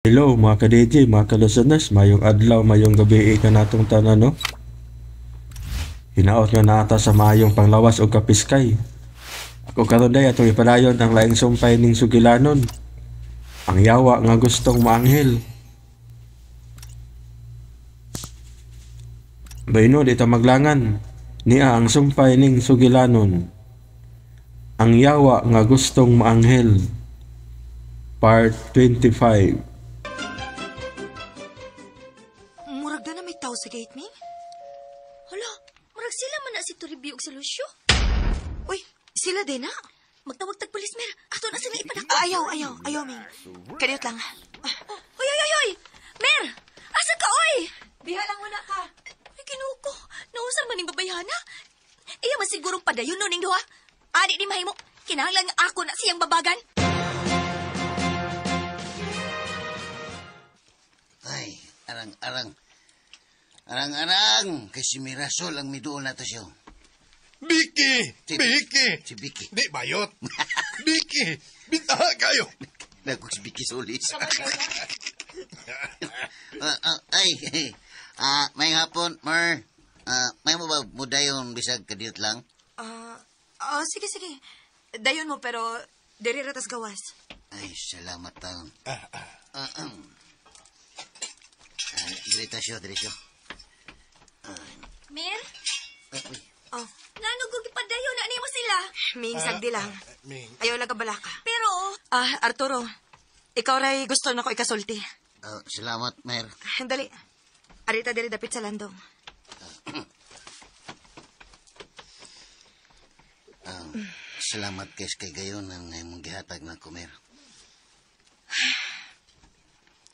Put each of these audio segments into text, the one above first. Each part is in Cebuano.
Hello mga ka-DJ, mga ka-listeners, mayong adlaw, mayong gabi ka natong tanan, no? Hinaot nga naata sa mayong panglawas o kapiskay. Ako karon day atong ipadayon ang laing sumpay ning sugilanon. Ang yawa nga gustong maanghel. Bayno di ta maglangan, niya ang sumpay ning sugilanon. Ang yawa nga gustong maanghel. Part 25. Murag na may tao sa gate, Ming. Hala, murag sila man na si Toribio ug si Lucio. Uy, sila din na. Magtawag tag pulis, Mer. Ato na sila ipadako. Ah, ayaw, ayaw, ayaw, Ming. Kadiyot lang. Hoy, hoy, hoy, hoy! Mer! Asa ka, oy? Diha lang muna ka. Ay, Ginoo ko. Nausan man ning babayhana. Iya man sigurong padayon no ning duha. Ani ni mahimo. Kinahanglan nga ako na siyang babagan. Ay, arang-arang. Arang-arang. Kay si Mirasol ang miduol na to siya. Vicky! Vicky! Si Vicky. Di bayot. Vicky! Bintaha kayo. Nagkog si Vicky Solis. Ay, may hapon, Mer. May mo ba mudayon bisag kadiyot lang? Oh, sige, sige. Dayon mo, pero diri ra tas gawas. Ay, salamat taon. Diri ta siya, diri siya. Mer, Ay, uy. Oh, ngano ko gipadayon na nimo sila? Ming, sagdi lang. Ming. Ayaw lang kabalaka. Pero Arturo, ikaw ray gusto na ko ikasulti. Salamat, Mer. Dali. Arita diri dapit sa landong. Salamat kay kay gayon ang imong gihatag na ko, Mer.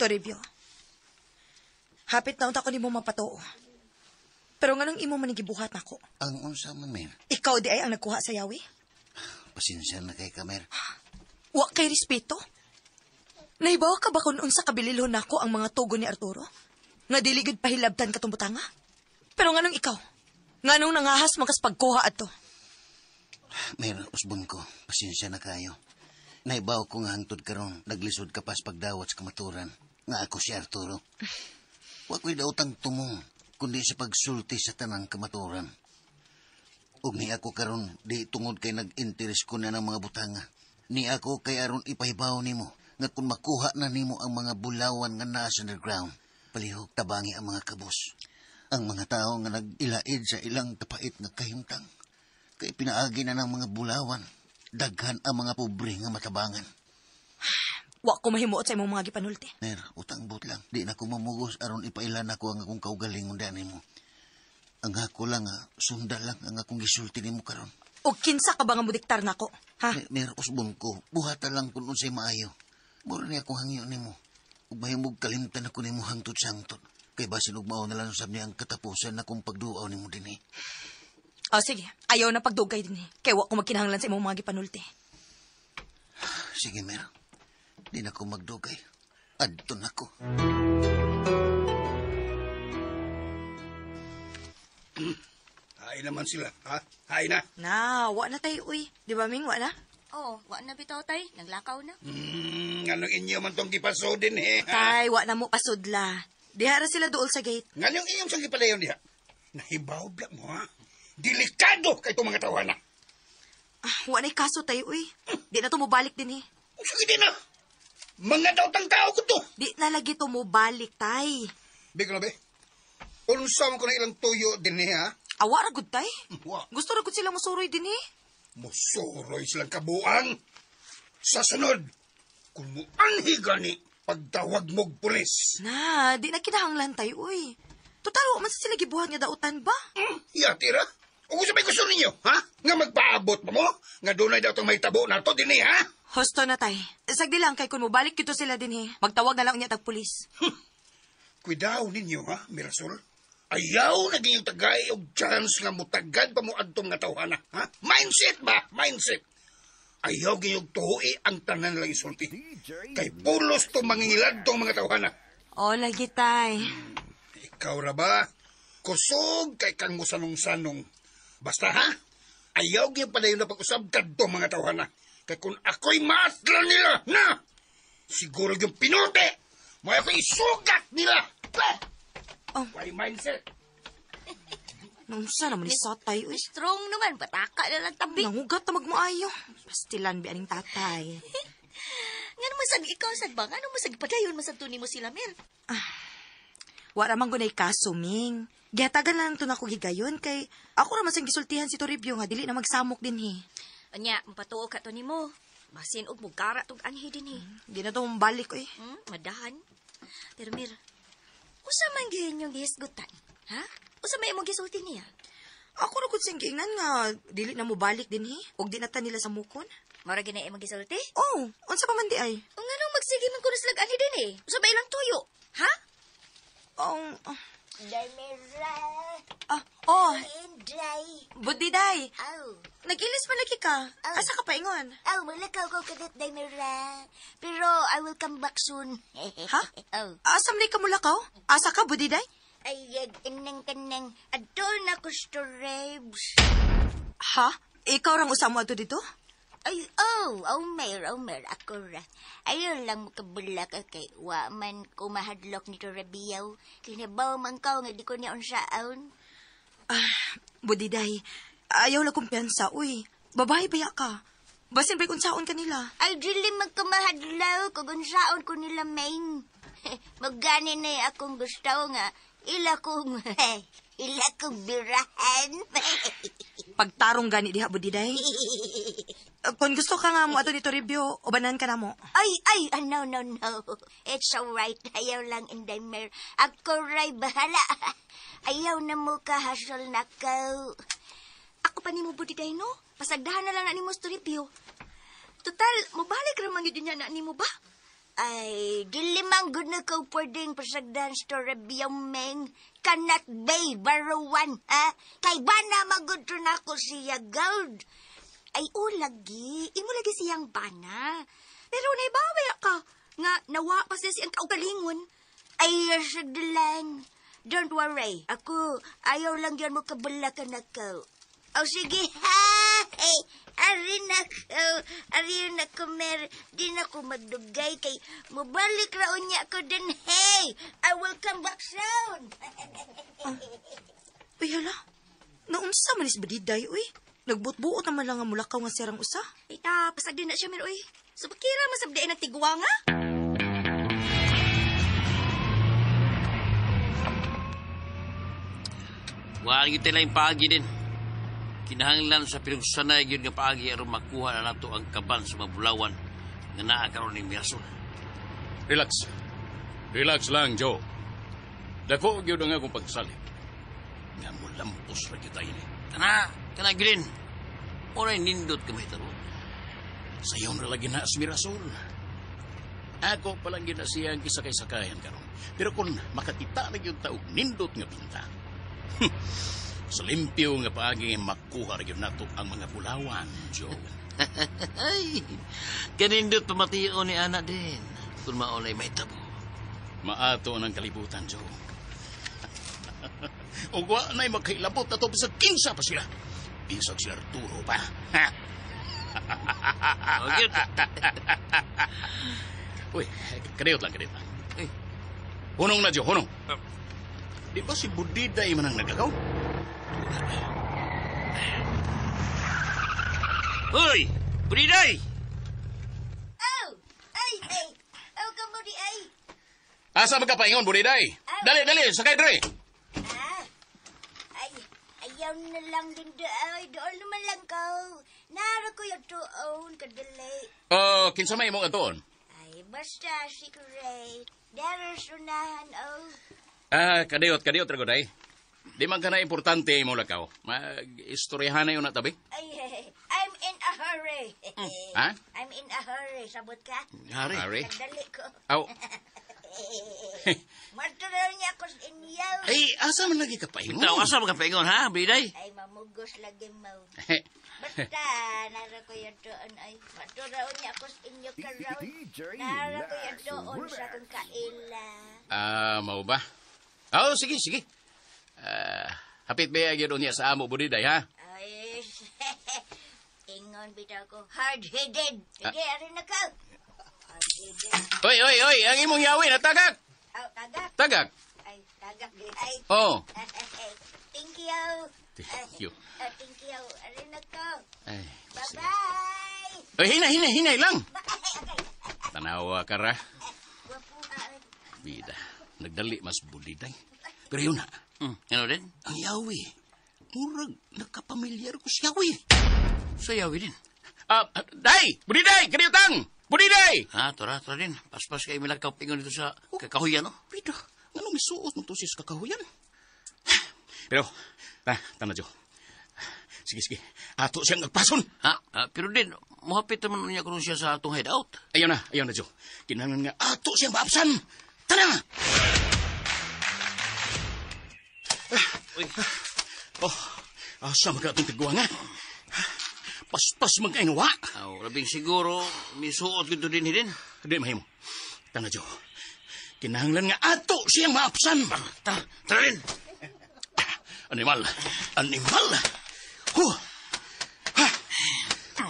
Toribio. Hapit na unta ko nimo mapatuo. Pero nganong imo man gibuhat nako? Ang unsa man, Mer? Ikaw di ay ang nagkuha sa yawi? Pasensya na kay ka, Mer. Wa kay respeto? Nahibaw ka ba kung unsa kabililhon nako ang mga tugon ni Arturo? Nga dili gud pahilabtan katong butanga? Pero nganong ikaw? Nganong nangahas man kas pagkuha adto? Mer, usbon ko. Pasensya na kayo. Naibaw ko nga hangtod karon, naglisod ka pas pagdawat sa kamaturan. Nga ako si Arturo. Wa ko'y daotang tumong, kundi sa pagsulti sa tanang kamaturan. Ug ni ako karon di tungod kay nag-interes ko na ng mga butanga. Ni ako kay aron ipahibaw nimo nga kung makuha na nimo ang mga bulawan nga naa sa underground, palihog tabangi ang mga kabos. Ang mga tao nga nag-ilaid sa ilang kapait nga kahimtang. Kay pinaagi na ng mga bulawan, daghan ang mga pobre nga matabangan. Wa ko mahimuot sa imong mga gipanulti. Ner, utang but lang. Di na ko mamugos aron ipailan ako ang akong kaugalingon dani mo. Ang ako lang, sunda lang ang akong gisulti nimo karon. O kinsa ka ba nga modiktar nako? Ha? Mer, usbon ko, buhata lang kung unsay maayo. Mura niya akong hangyo nimo. Ug mahimog kalimtan ako nimo hangtod sa hangtod. Kay basin ug mao na lang sab niya ang katapusan na akong pagduaw nimo dinhi. O sige, ayaw na pagdugay dinhi. Kay wa ko magkinahanglan sa imong mga gipanulti. Sige, Mer. Di na ko magdugay. Adto na ko. Hain naman sila, ha? Hain na. Na, wa na tayo, uy. Di ba, Ming? Wa na? Oh, wa na bitaw tay, naglakaw na. Anong inyo man tong gipasodin, eh? Ha? Tay, wa na mo pasudla. Diha ra sila duol sa gate. Nganong iyong sang gipadayon diha? Nahibaw bla mo, ha? Delikado kay itong mga tawana. Wa na'y kaso tayo, uy. Di na to mobalik din eh. Sige di na. Mga daotang tao ko to. Di na lagi to mobalik, tay. Bigla be. Unsa man ko na ilang tuyo din eh, ha? Awa ra gud tay. Wa. Gusto ra gud sila mosuroy din eh. Musuroy silang kabuang. Sa sunod, kung muanhi gani, pagtawag mo'g pulis. Na, di na kinahanglan tay, uy. Total, wa man sa sila gibuhat nga dautan ba? Yatira. O kung sabay gusto ninyo, ha? Nga magpaabot pa mo? Nga dunay daw itong may tabo na to din eh, ha? Husto na tay. Sagdi lang kay kung mobalik kito sila din eh. Magtawag na lang unya tag pulis. Kuidaw ninyo, ha, Mirasol? Ayaw na yung tagay og chance nga mutagad pa mo adtong nga tawhana, ha? Mindset ba? Mindset. Ayaw giyong tuhi ang tanan lang isulti. Kay pulos to mangingilad tong mga tawhana. O, lagi tay. Ikaw ra ba? Kusog kay kang musanong-sanong. Basta ha? Ayaw gyud padayon na pag-usab kadto mga tawhana. Kay kung ako'y maatlan nila, na! Siguro yung pinote! Mo ako isugat nila. Bah! Oh. Why mindset? Naunsa naman ni satay, uy. Strong naman, pataka na lang tabi. Nangugat na magmaayo. Pastilan bi aning tatay. Nga naman sag ikaw sad ba? Nga naman sag padayon man sad mo sila, Mer. Wala man gunay kaso, Ming. Gihatagan lang to nako gigayon kay ako ra man sang gisultihan si Toribio nga dili na magsamok dinhi. Anya, mapatuo ka to nimo. Basin og mugara tog anhi dinhi. Di na to mabalik oy. Madahan. Pero Mir, usa man gyud yung gihisgutan, ha? Usa may imong gisulti niya? Ako ra gud siyang giingnan nga dili na mobalik dinhi ug di na ta nila samukon. Mara gina imong gisulti? Oh, unsa pa man di ay? O nganong magsige man kuno sila anhi dinhi? Usa ba ilang tuyo? Ha? Oh, Damira, oh, Inday. Budiday. Aw, Nag-ilis man lagi ka. Asa ka paingon? aw, malakaw ko kagat, Damira. Pero I will come back soon. Ha? Aw. Asa man ka mulakaw? Asa ka, Budiday? Ay, inang kanang, adto na ko sa Rebs. Ha? Ikaw rang usa mo ato dito? Ay, oh, oh, Mer, oh, Mer, ako ra. Ayaw lang makabula ka kay wa man ko mahadlok nito Rabiyaw. Kinabaw man ka nga di ko niya unsaon. Budiday, ayaw la kumpiyansa, uy. Babae baya ka. Basin ba'y unsaon kanila? Ay, dili man ko mahadlaw kung unsaon ko nila, Meng. Magani na akong gusto nga ila kong, ila kong birahan. Pagtarong gani diha, Budiday. Kung gusto ka nga mo ato nito review, ubanan ka na mo. Ay, ay, ah, no, no, no. It's alright. Ayaw lang, Inday Mer. Ako ray bahala. Ayaw na mo kahasol na ko. Ako pa nimo Budiday, no? Pasagdahan na lang na nimo sa review. Total, mobalik ra man gyud niya na nimo ba? Ay, dili man gud na ko pwedeng pasagdahan sa Torabia, Meng. Cannot be, baruan, ha? Kay ba na magud na ko siya, gold? Ay, o lagi. Imo lagi siyang bana. Pero naibawi ka. Nga, nawa pa siya siyang kaugalingon. Ay, sagdalan. Don't worry. Ako, ayaw lang yan mo kabalakan ako. O sige, ha? Hey, ari na ko. Ari na ko, Mer. Di na ko magdugay kay mubalik ra unya ko din. Hey, I will come back soon. Uy, hala. Naunsa man is Budiday, uy. Nagbutbuot naman lang ang mulakaw nga sirang usa. Ita, pasagdi na siya, Mer, uy. So, bakira masabdiin ang tigwa nga? Wala gyud lang paagi din. Kinahanglan sa pinugsanay gyud nga paagi aron makuha na nato ang kaban sa mga bulawan nga naa karon ni Mirasol. Relax. Relax lang, Joe. Dako gyud ang akong pagsalig. Nga mo lampos ra gyud tayo ni. Kana, kana gyud din. Oray nindot ka mahitabo. Sayon ra lagi na si Mirasol. Ako pa lang gyud na siya ang kisakay-sakayan karon. Pero kung makakita na gyud ta og nindot nga pinta. Sa limpyo nga paagi makuha ra gyud nato ang mga bulawan, Joe. Ay, kanindot pamation ni ana din. Kung maunay mahitabo. Maato ng kalibutan, Joe. Ug wa na'y makailabot na to bisag kinsa pa sila. Bisag si Arturo pa. Ha? Oh, gyud. Uy, kadiyot lang, kadiyot lang. Uy. Hunong na, Joe, hunong. Di ba si Budiday man ang naglakaw? Uy, Budiday! Oh, ay, ay. Oh, kamo di ay. Asa magkapaingon, Budiday? Dali, dali, sakay dre. Ah, ay, ayaw na lang din doon. Doon naman lang ko. Nara ko yung tuon, kadali. Oh, kinsa may imong atuon? Ay, basta secret. Dara sunahan, oh. Ah, kadiyot, kadiyot, Ragoday. Di man ka na importante imo lakaw. Mag-istoryahan na yun na tabi. Ay, I'm in a hurry. Ha? I'm in a hurry. Sabot ka? Hari. Hari. Kadali ko. Aw. Matural niya ako sa inyo. Ay, asa man lagi ka paingon? Ikaw, asa magkapaingon, ha, Budiday? Ay, mamugos lagi mo. Basta, nara ko yung doon ay. Matural niya ako sa inyo karon. Nara ko yung doon sa akong kaila. Ah, mao ba? Oh, sige, sige. Ah, hapit ba gyud niya sa amo Budiday, ha? Ay, ingon bitaw ko. Hard-headed. Sige, ari na ka. Oy, oy, oy, ang imong yawi na tagak. Oh, tagak. Tagak. Ay, tagak di ay. Oh. Thank you. Thank you. Oh, thank you. Ari na ko. Ay, Bye-bye. Oy, hinay, hinay, hinay lang. Bye. Tanawa ka ra. Gwapo ka. Bida, nagdali mas budiday. Pero yun na, Ano din? ang yawi. Murag, nakapamilyar ko siya, yawi. Sa yawi din. Ah, day! Budiday! Kaniyutang! Budiday! Ha, tora, tora din. Paspas kay milakaw pingon dito sa kakahuyan, no? Bida, ngano misuot mo to siya sa kakahuyan? Pero, ta, tama, Jo. Sige, sige. Ato siyang agpason. Ha? Ah, pero din, muhapit naman niya kuno siya sa atong hideout. Ayaw na, Jo. Kinahanglan nga ato siyang maapsan. Tara! Uy. Oh, asa man ka atong tigwa nga? Paspas man kay nga wa. Aw, labing siguro, misuot gito din din. Di mahimo. Tana, Jo. Kinahanglan nga ato siyang maapsan. Ta, tara din. Animal. Animal. Huh. Ha.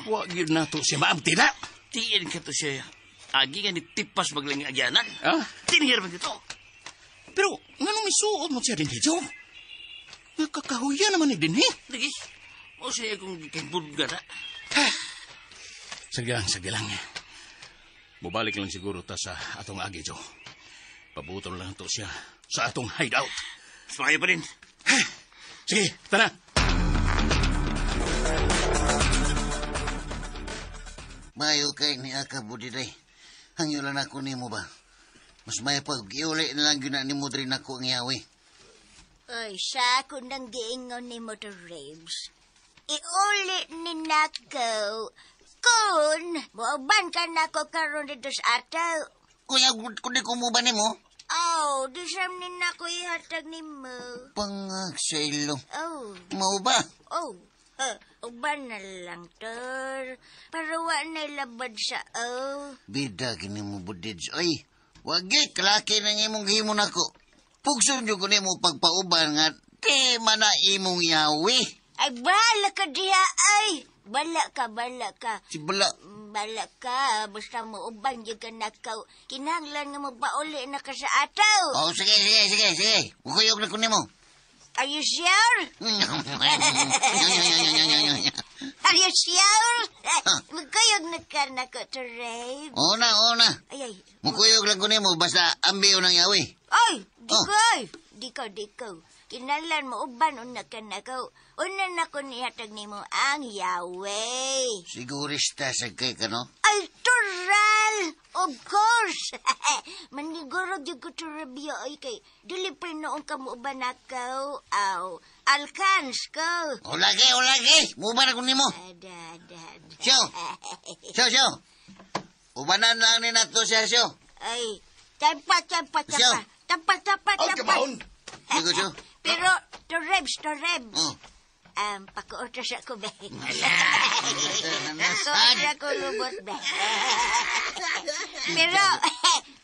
Wa gyud nato siya maabtila. Tiin ka to siya. Agi nga ni tipas maglang agyanan. Ha? Tinihir man dito. Pero nganong misuot mo siya dinhi, Jo? Nakakahuya naman ni dinhi. Lagi, mo siya kung gikibudga na. Sige lang, sige lang. Mubalik lang siguro ta sa atong agi, Jo. Pabutol lang to siya sa atong hideout. Sumaya pa rin. Sige, tara. Mayo kay ni Aka Budiday. Hangyo lang ako nimo ba? Mas may pag iuli na lang yun na nimo diri nako ang yawi. Ay, sa ako nang giingon ni mo to Rabes. Iuli ni nako. Kun, muoban ka nako karon dito sa ato. Kuya, kundi ko mo ba nimo? Oh, di sam ni nako ihatag nimo. Pangag sa ilong. Oh, Mao ba? oh. Uban na lang, Tor. Para wa na labad sa oh. Bida kini mo Budids. Oy, wagi klaki nang imong gihimo nako. Pugson jud ko nimo pagpauban nga di man na imong yawi. Ay, bahala ka diha, ay. Bala ka, bala ka. Si bala. Bala ka, basta mo uban jud ka nakaw. Kinahanglan nga mo pauli na ka sa ataw. Oh, sige, sige, sige, sige. Ukuyog na ko nimo. Are you sure? Are you sure? Magkuyog na ka na ko to, Rabe. Una, una. Ay, ay. Mukuyog lang ko nimo basta ambiyo ng yawi. Ay, di Oh. ko, ay. Di ko, di ko. Kinahanglan mo uban una ka na ko. Una na ko nihatag nimo ang yawe. Sigurista sa kay ka, no? Ay, tural! Of course! Maniguro gyud ko to Rabia, ay kay dili pa noong ka mo uban nakaw. Aw, alkans ko. O lagi, o lagi. Muban ako nimo. Ada, ada, ada. Siyo. Siyo, siyo. Ubanan lang ni nato siya, siyo. Ay, tapa, tapa, Siyo. tapa. Tapa, tapa, Ay, tapa. kamaon. Sigo, siyo. Pero, to rebs, to rebs. Oh. Pakuotos ako, be. Nasad. Pakuotos ako, lubot, be. Pero,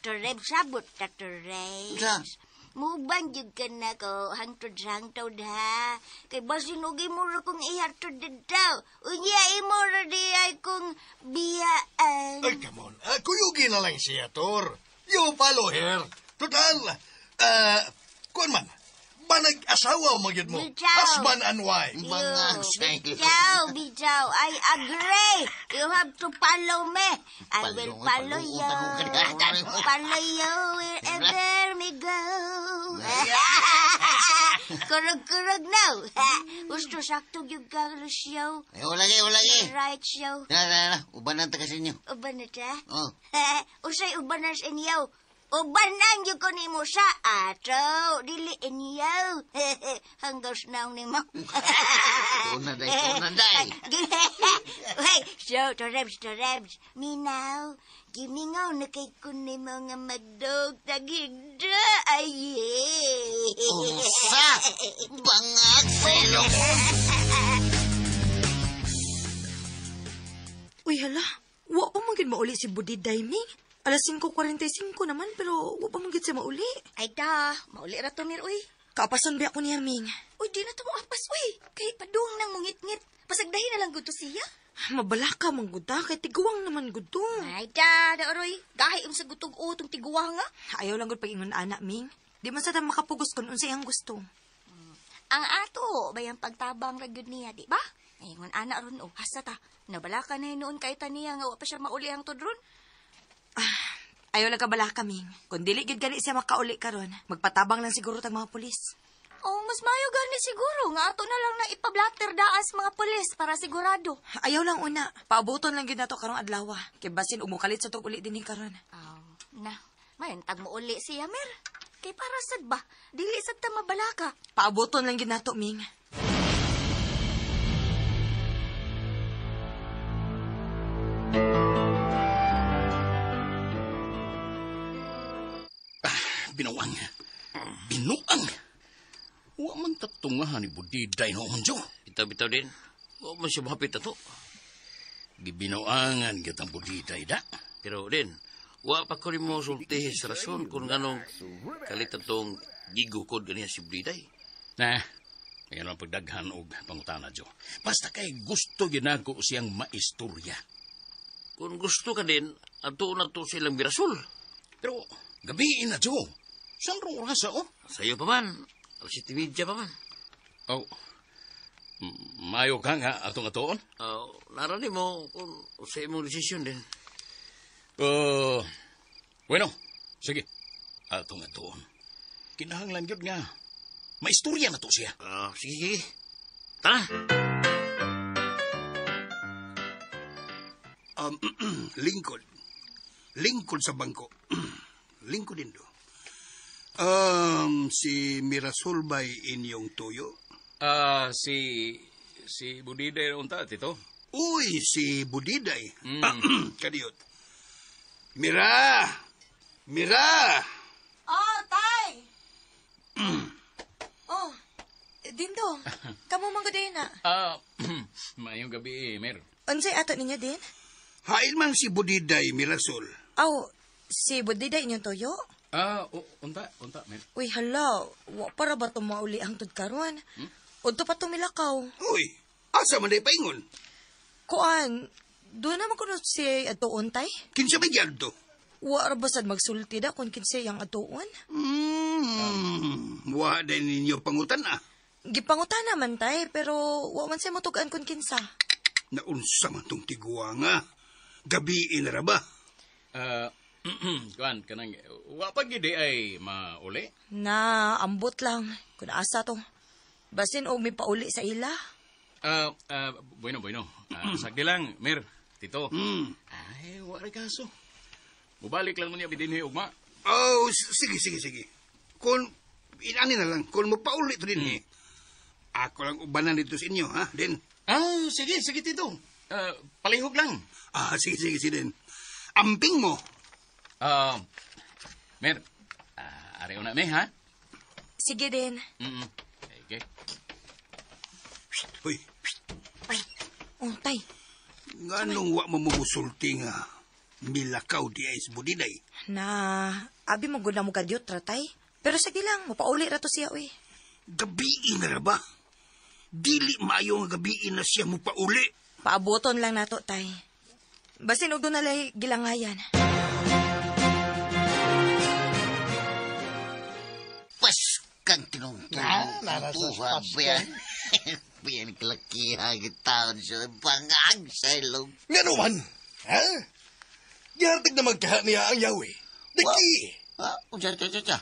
to rebs, sabot ta, to rebs. Unsa? Muban jud ka na ko, hangtod sa hangtod ha. Kay basin ugi mo ra kong ihatod didto. Unya imo ra di ay kong biyaan. Ay, come on. Kuyugi na lang siya, Tor. You follow her. Total, kuan man, banag-asawa mo gyud mo. Bitaw. Husband and wife. Bangag sa ilong. Bitaw, bitaw. I agree. You have to follow me. I will follow you. Follow you wherever we go. Kurog-kurog now. Gusto sakto yung Carlos show. Ay, o lagi, o lagi. Right show. Na, na, na. Ubanan ta kasi inyo. Uban na ta? Oh. Usay ubanan sa inyo. Ubanan yung ko nimo sa ato. Dili inyo. Hanggaw naong nimo. Tuna day, tuna day. Hey, so, to rebs, to rebs. Minaw, gimingaw na kay kun ni mga magdog tagigda. Ay, Unsa? Bangag sa ilong. Uy, hala. Wa pa man gid mauli si Budi Daiming. Alas 5:45 naman, pero wa pa man gid siya mauli. Ay da, mauli ra to mir uy. Kaapasan ba ako niya, Ming? Uy, di na to mo apas uy. Kay padung nang mungit-ngit. Pasagdahin na lang gud to siya. Mabalaka man gud ta kay tiguang naman gud to. Ay da, da aroy. Gahi ang sa gutog utong tiguang nga. Ayaw lang gud pag-ingon ana, Ming. Di man sa ta makapugos kun unsay ang gusto. Ang ato, bayang pagtabang ra gyud niya, di ba? Ingon ana ron oh, hasta ta. Nabalaka na noon kay ta niya nga wa pa siya mauli ang tudron. Ayaw lang kabalaka, Ming. Kung dili gyud gani siya makauli karon, magpatabang lang siguro tag mga pulis. Oh, mas mayo gani siguro nga ato na lang na ipablatter daas mga pulis para sigurado. Ayaw lang una. Paabuton lang gyud nato karong adlaw. Kay basin og mokalit sa tog uli dinhi karon. Na, mayantag mo uli siya, Mer. Kay para sad ba? Dili sad ta mabalaka. Paabuton lang gyud nato, Ming. Binuang. Binuang. Wa man tatungahan ni Budiday noon, Jo. Bitaw-bitaw din. Wa man siya mahapit na to. Gibinuangan kitang Budiday da. Pero din, wa pa ko rin mo sultihi sa rason kung anong kalit tong gigukod ganiya si Budiday. Na, ngayon ang pagdaghan og pangutana, Jo. Basta kay gusto ginako siyang maistorya. Kung gusto ka din, ato na to silang Mirasol. Pero gabiin na, Jo. Saan rong orasa, oh? Sa'yo pa man. Alas 7:30 pa man. Oh, mayo ka nga atong atoon? Narani mo kung sa imong desisyon din. Bueno, sige. Atong atoon. Kinahanglan gyud nga. Maistorya na to siya. Sige, sige. Tara! Lingkod. Lingkod sa bangko. Lingkod din do. Si Mirasol ba'y inyong tuyo? Si Budiday unta, Tito. Uy, si Budiday. Kadiyot. Mira! Mira! Oh, tay! Oh, Dindo, kamo man gud na. Maayong gabi, Mer. Unsay ato ninyo din? Hain man si Budiday, Mirasol. Aw, si Budiday inyong tuyo? Unta, Mer. Uy, hala, wa para ba tumauli ang tud karon? Udto pa tumilakaw. Uy, asa man day paingon? Kuan, doon naman kuno si atuon, tay? Kinsa may giadto? Wa ra ba sad magsulti da kung kinsa yang atuon? Wa day ninyo pangutan ah. Gipangutan naman, tay, pero wa man siya motugan kung kinsa. Naunsa man tong tiguang ah. Gabiin ra ba? Kuan, kanang, wa pa gid ay mauli? Na, ambot lang. Kun asa to. Basin og may pauli sa ila. Bueno. Sagdi lang, Mer, Tito. Ay, wa ray kaso. Mubalik lang mo niya bidinhi ugma. Oh, sige. Kung, inani na lang, kung mapauli to din eh. Ako lang ubanan dito sa inyo, ha, Din? Sige, Tito. Palihog lang. Sige, din. Amping mo. Mer, araw na me, ha? Sige din. Okay. Uy. Ay, oh, tay. Nganong wa mo musulti nga milakaw di ay sa Budiday? Na, abi mo gud na mo kadyot, ratay. Pero sige lang, mapauli ra to siya, uy. Gabiin na ra ba? Dili maayo nga gabiin na siya mo pauli. Paaboton lang nato, tay. Basin og doon nalay gilangayan. Paskang tinungtulong. Nara sa Biyan kalakihan taon siya. Bangag sa ilong. Nga naman, ha? Gihartig na magkaha niya ang yawi. Diki! Unsa, unsa, unsa.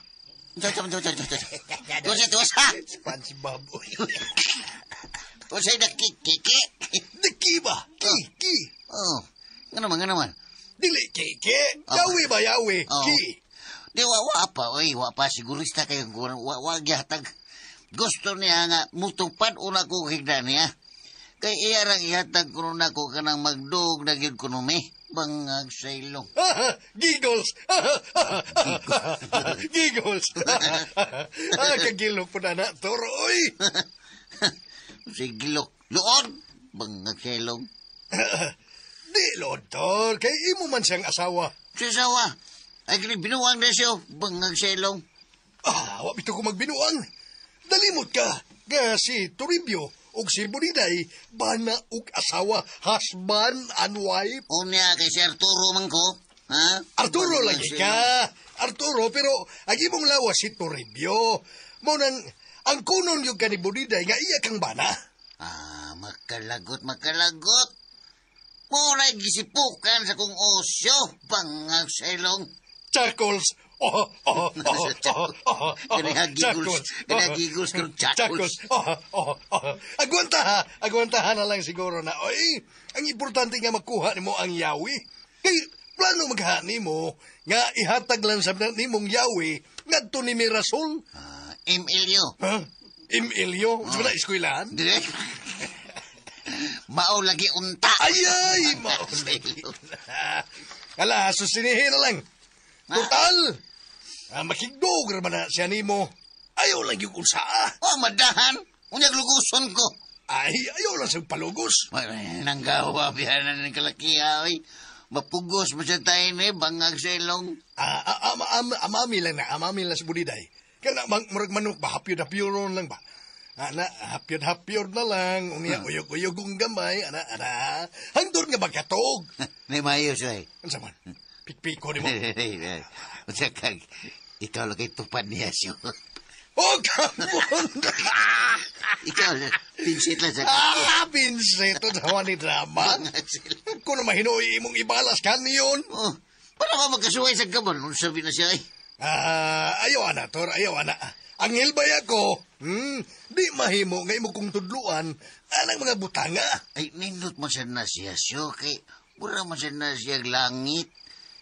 Unsa, unsa, unsa, unsa. Unsa, unsa. SpongeBob. Unsa na kiki? Diki ba? Ki, ki. Oh, nga naman. Dili, kiki. Yawi ba, yawi? Ki. Di, wa pa, oy. Wa pa, sigurista kayo. Wa, gihatag. Gusto niya nga, mutupad una ko higda niya. Kay iya rang ihatag kuno nako kanang magdog na gyud kuno mi. Bangag sa ilong. Giggles! Giggles! Kagilok po na na, toro, oy! Si gilok. Luod! Bangag sa ilong. Di, Lord, tol. Kay imo man siyang asawa. Siya asawa. Ay, kini binuang na siya. Bangag sa ilong. Wa bito ko magbinuang. Dalimot ka. Nga si Toribio, Ug si Buniday, bana ug asawa, husband and wife. Unya kay si Arturo man ko. Ha? Arturo lagi ka. Arturo, pero ang imong lawas si Toribio. Mo nang, ang kunon yung ka ni Buniday nga iya kang bana. Ah, makalagot, makalagot. Muna gisipukan sa kong osyo, bangag sa ilong. Chuckles. Oh, oh, oh, oh, oh, oh. Kanang giggles, kanang giggles, kanang chuckles. Oh, oh, oh. Agwanta ha, agwanta ha na lang siguro na. Oy, ang importante nga makuha nimo ang yawi. Kay plano maghani mo nga ihatag lang sa nimong yawi ngadto ni Mirasol. Ah, MLU. Ha? MLU? Sa oh. Eskwelahan? Dire. Mao lagi unta. Ay, ay, mao lagi. Ala, susinihin na lang. Total, makigdog raman na siya nimo. Ayaw lang yung unsaa. Oh, madahan. Unyag luguson ko. Ay, ayaw lang siyang palugos. Ay, nanggawa, biyanan ng kalakiha, ay. Mapugos mo siya tayo ni, bangag sa ilong. Amami lang na, amami lang sa Budiday. Kaya murag manok ba, hapyod-hapyoron lang ba? Ana, hapyod-hapyod na lang. Unya, uyog-uyog kong gamay. Ana, ana. Hangdor nga magkatog. May mayo siya, eh. Ano sa man? Pikpiko ni mo. Unsa kag, ikaw lang kay tupad niya siya. Oh, come on! Ikaw, pinsit lang sa... Ah, pinsit! Ito ni drama. Kung na mahinuoy imong ibalas kan yun. Oh, para ka magkasuway sa gaban. Unsa sabi na siya, eh. Ah, ayaw ana, Tor. Ayaw ana. Angel ba ako? Di mahimo nga imo kong tudluan anang mga butanga. Ay, nindot mo siya na siya, siyo. Kay, mura mo siya na siya langit.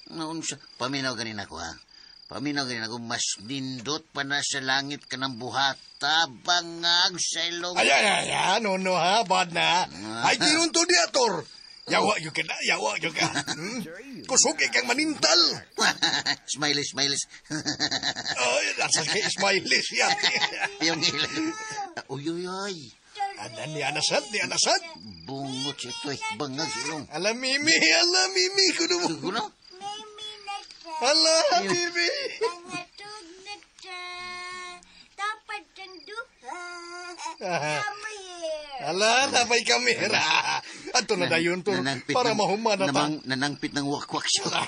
Noon siya, paminaw ganin ako, ha? Paminaw ganin ako, mas nindot pa na sa langit ka ng buhata, bangag sa ilong. Ay, ay, ay, ay, no, no, ha, bad na. Ay, tinunto niya, Tor. Yawa, yun ka na, yawa, yun ka. Kusog kang manintal. Smiley, smileys. Ay, nasa kay smiley siya. Yung ilan. Uy, uy, uy. Ana, ni anasad, ni anasad. Bungot siya ito, eh. Bangag sa ilong. Alam, Mimi, alam, Mimi. Kuno mo. Kuno? Hala, Mimi. Pangatog na ta. Dapat ang duha. Come here. Hala, napay kamera. Ato na dayon to para mahuman na ta. Nanangpit ng wakwak siya. Come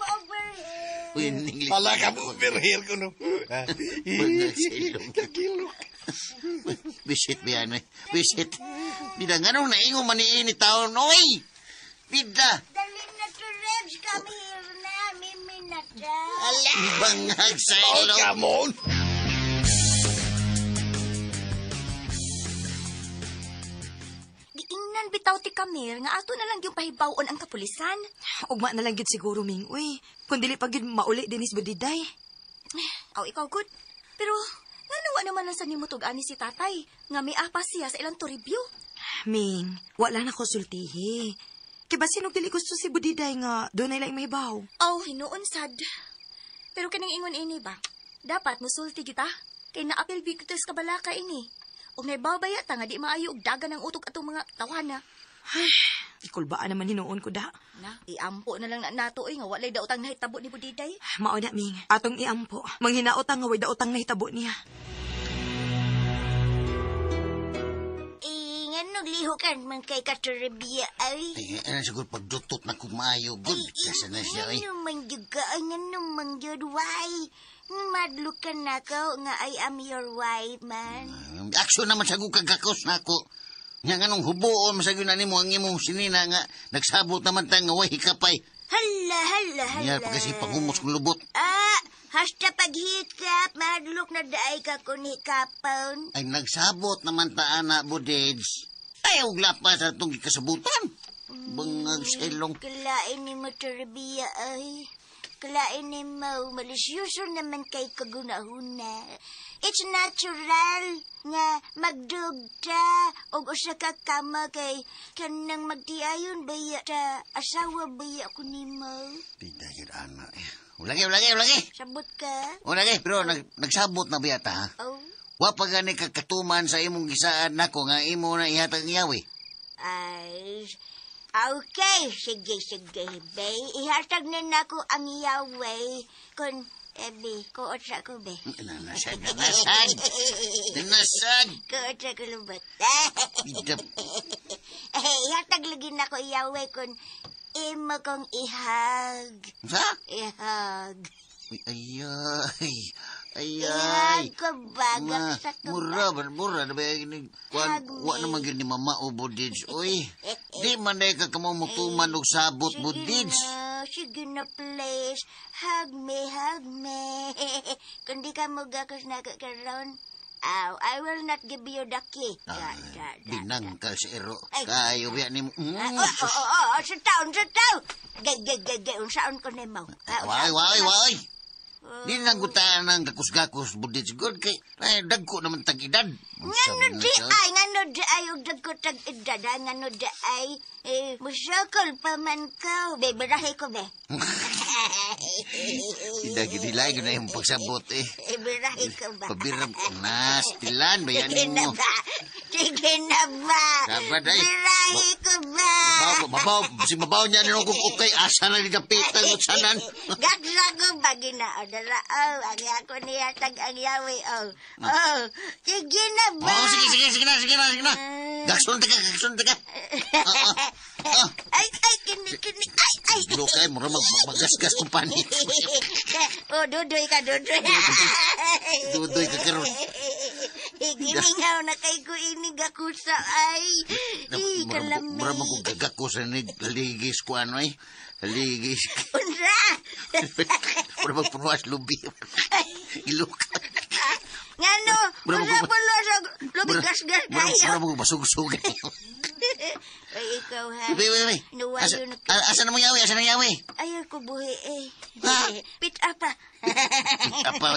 over here. Uy, English. Hala, come over here kuno. Bangag sa ilong. Kakilok. Bisit ba yan, eh? Bisit. Bida, nga nung naingo maniini taon, oy! Bida! Dali na to, Rebs. Come here na. Mimi na ta. Ala! Bangag sa Oh, ilong. come on! Giingnan bitaw ti Kamir nga ato na lang yung pahibawon ang kapulisan. Ugma na lang gyud siguro, Ming. Uy, kung dili pa gyud mauli dinis Budiday. Aw, ikaw good. Pero, ngano wa naman lang sa nimo tug-ani si tatay nga may apa siya sa ilang Toribio. Ming, wala na ko sultihi. Kay basin og dili gusto si Budiday nga doon ay laing mahibaw. Aw, hinuon sad. Pero kining ingon ini ba? Dapat musulti kita. Kay naapil bigto sa kabalaka ini. Ug naibaw ba yata nga di maayo og dagan ang utok atong mga tawana. Ay, ikulbaan naman hinuon ko da. Na, iampo na lang na nato oy nga walay daotang nahitabo ni Budiday. Mao na, Ming. Atong iampo. Manghinaot ang nga way daotang nahitabo niya. Eh, nganong lihukan man kay Katoribia ay. Ay, ano siguro pagdutot na kumayo, good. Kasa na siya, ay. Ngano man gyud ka, ay, ngano man gyud, why? Madlok ka na ka, nga I am your wife, man. Aksyon naman sa kagakos na ako. Nga nganong hubuon, masagyo na nimo ang imong sinina nga nagsabot naman ta nga way hikapay. Hala, hala, hala. Nga pa kasi pangumos kong lubot. Ah, hasta paghikap, madlok na daay ka kun hikapon. Ay nagsabot naman ta ana, Budeds. Ay, og lapas sa itong kasabutan. Bangag sa ilong. Kalain ni mo, Toribia, ay. Kalain ni mo, malisyoso naman kay kagunahuna. It's natural nga magdugta og usa ka kama kay kanang magtiayon baya ta asawa baya ko nimo. Pidayod, ana. Ulagi, ulagi, ulagi. Sabot ka? Ulagi, pero nagsabot na baya ta, ha? Oh. Wa pa gani katuman sa imong gisaad nako nga imo na ihatag ang yawi. Ay, okay. Sige, sige, bay. Ihatag na nako ang yawi kung Ebi, kuot sa ko, be. Nanasag, nanasag. Nanasag. Kuot sa ko lubot. Idap. Eh, ihatag lagi na ko iyawe kung imo kong ihag. Sa? Ihag. Uy, ayay. Ayay. Ihag ko ba? Ma, Gaksa ko ba? mura, ba, mura na ba yung kuan, Hug me. wa naman gyud ni mama o Budids. Uy, di man na ka kamo mutuman og sabot Sige Budids. na, sige na, please. Hug me, hug me. Kung di ka mugakos na karon, aw, I will not give you the key. Da, da, da. Binangkal si Ero. Ay. Kayo biya ni mo. Ah, oh, oh, oh, oh, sa taon, sa taon. Gay, gay, gay, gay, unsaon ko nimo. Ah, Way, unsaon way, ko na- way. Di nang gutaan ang gakus-gakus Budids. Good kay ay, dagko naman tag-edad. Ngano di ay, ngano di ay, ug dagko tag edad, ah, ngano di ay, eh, musokol pa man ko. Be, barahe ko, be. Tidak gidilay ko na yung pagsabot eh. Eh, barahe ko ba? Pabirab ko na, stilan, Sige bayanin na mo. ba? Sige na ba? Sabad, ay. Barahe ko ba? Mabaw, mabaw, si mabaw niya nung kung okay, asa na nidapitan mo sanan. Gaksa ko ba ginao? Dara, oh, ang ako niya tag ang yawi, oh. Oh, sige na ba? Oh, sige, sige, sige na, sige na, sige na. Gaksun ka, gaksun ka. Oo. Oh. Ay, ay, kini, kini, ay, ay. Bilo kay, mura magasgas kong panit. Oh, dudoy ka, dudoy. Dudoy ka karon. Gimingaw na kay ko inig ako sa ay. Ay, kalami. Mura mo kong gagako sa nig, haligis ko ano eh. Haligis. Unsa? Mura magpunuas lubi. Ilok. Ngano? Mura Unsa mo- po lo sa lubi gasgas Mura kayo? mura mo basug-sug. Ay, ikaw ha. Wait, wait, wait. Nuwayo Asa, na asa na mo yawi? Asa na yawi? Ayaw ko buhi eh. Ha? Pit apa. Pit apa,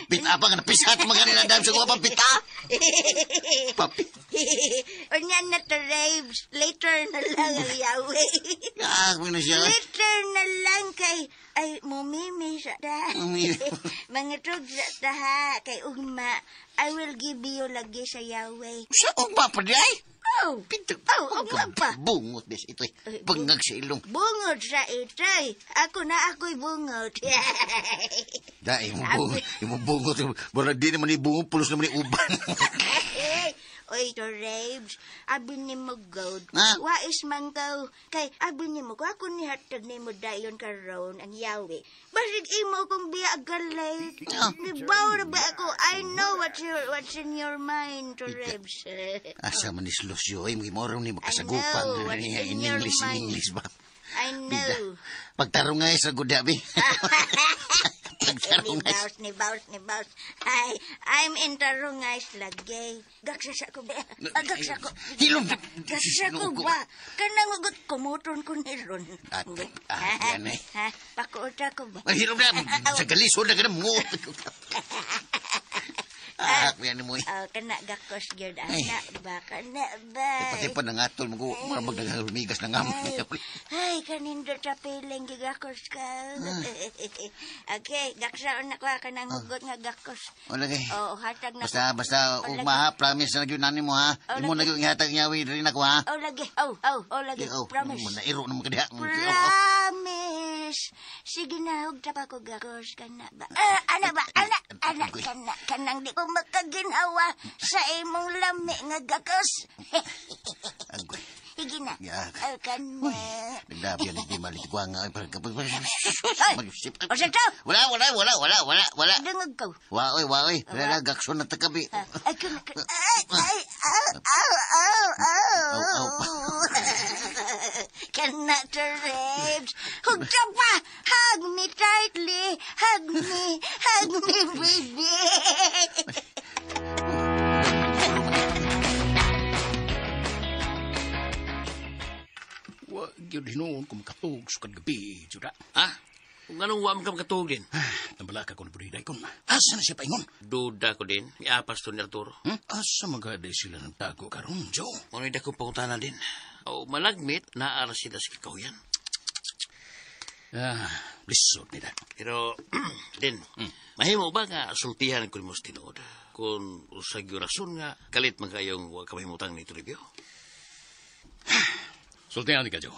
pit apa nga napisat mga nila dam sa kuha pita. Papi. Unya na to, Raves. Later na lang ang yawi. Ah, kung na siya. Later na lang kay ay mumimi sa ta. Mumimi. Mga tug sa ta ha kay ugma. I will give you lagi sa yawi. Sa ugma pa di ay? Oh, Pito. Oh, ugma pa. Bungot des ito eh. Ay, Bangag sa ilong. Bungod sa itoy. Ako na ako'y bungod. Da, imo bungot. Imo bungot. Mura di naman ni bungot, pulos naman ni uban. Oy, to Raves, abi ni mo gold. Ha? Wais man ka. Kay abi ni mo, ako ni hatag ni mo dayon karon ang yawi. Basig imo kong biya galit. Ah. Nibaw na ba ako? I know what's in your mind, to Raves. Asa man ni Lucio, ay, mga ni makasagupan. I know what's In in your English, in mind. English ba? I know. Pagtarong nga sa gudabi. Ni Pagtarong nga. baus, ni baus, ni baus. Ay, I'm in tarungay lagi. Gaksa sa ko ba? Ah, gaksa ko. Hilom. Gaksa ko ba? Kanang ugot kumuton ko ni Ron. At, ah, yan eh. Ha? Pakuota ko ba? Ay, hilom na. Sa galisod na ka na mo. Ah, kuya ni mo eh. Oh, kana gakos gyud Ay. ana ba? Kana ba? Pati pa nangatol mo ko, mura magdaghalumigas na nga mo. Ay, ay, kanindo sa piling gigakos ka. Okay, gaksaon na ko kanang hugot nga gakos. Wala kay. Oh, hatag na Basta, ko. basta, Oh, ugma ha, promise na gyud nani mo ha. Oh, Imo na lagi. gyud ihatag niya rin ako ha. Oh, lagi. Oh, oh, oh, lagi. Oh, Promise. Mo nairo na mo kadiha. Promise. Sige na, hugta pa ko gakos ka na ba? Ah, ana ba? Ana, ana, kana, kanang di ko makaginhawa sa imong lami nga gakos. Agoy. Sige na. Ya. Oh, kana. Nagdabi yan, hindi malit ko ang... Ay! O, sa to! Wala, wala, wala, wala, wala, wala. Dungog ko. Waoy, waoy. Wala na, gakson na takabi. Ay, kana, kana. Ay, ay, aw, aw, aw, aw. Aw, aw. Kana to, Rebs. Hugta pa! Hug me tightly. Hug me. Hug me, baby. Wa gyud hinuon ko makatug sukad gabi, juda. Ha? Kung anong wa man ka makatuog din? Tambalaka ko na budiday kon. Asa na siya paingon? Duda ko din. Miapas to ni Arturo. Asa magadi sila ng tago karon, Joe? Ngunit akong pangutana din. O malagmit, naara sila sa kikahuyan. Ah, lisod nila. Pero, din, mahimo ba nga sultihan ko mo sa tinuod? Kung usag yung rason nga, kalit man kayong wa ka mahimutang ni Toribio. Sultihan ka, Joe.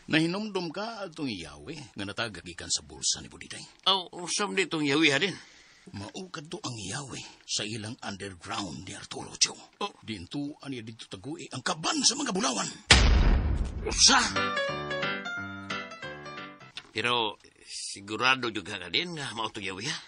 Nahinumdum ka atong iyawi nga natagak gikan sa bulsa ni Budiday. Aw, usam ditong yawi ha din. Mao kadto ang iyawi sa ilang underground ni Arturo, Joe. Oh. Dinto niya dito tagui ang kaban sa mga bulawan. Usa! Pero sigurado juga ka din nga mao tong yawi ha.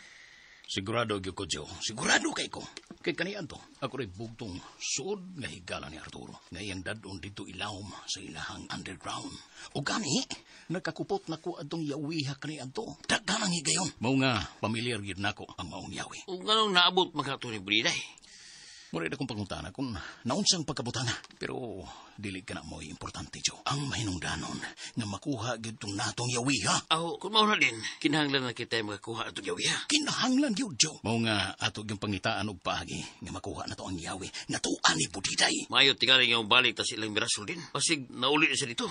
Sigurado gyud ko, Joe. Sigurado kay ko. Kay kanian to, ako rin bugtong suod nga higala ni Arturo. Nga iyang dadon dito ilawom sa ilahang underground. O gani, nakakupot na ko adtong yawiha kanian to. Daghan ang higayon. Mao nga, pamilyar gyud nako ang maong yawi. Ug nganong naabot man ka to ni Budiday? Mura akong pangutana kung naunsang pagkabutanga. Pero dili ka na mo'y importante, Joe. Ang mahinungdanon nga makuha gyud tong natong yawiha. Aw, kung mao na din, kinahanglan na kita makakuha atong yawi ha. Kinahanglan gyud, Joe. Mao nga ato gyud pangitaan og paagi nga makuha na to ang yawi nga tuan ni Budiday. Maayo tingali nga balik ta sa ilang Mirasol din. Basig nauli na siya dito.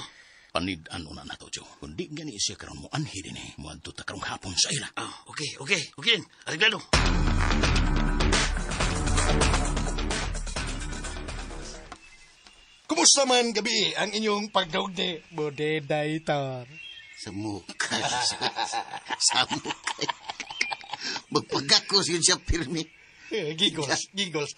Panid-an na nato, Joe. Kung di gani siya karon mo anhi din eh. Muadto ta karong hapon sa ila. Ah, okay, okay, okay din. Areglado. Kumusta man gabi ang inyong pagdaog ni Budiday, Tor? Sa mukha. Sa mukha. Magpagakos yun siya, pirmi. Giggles, giggles.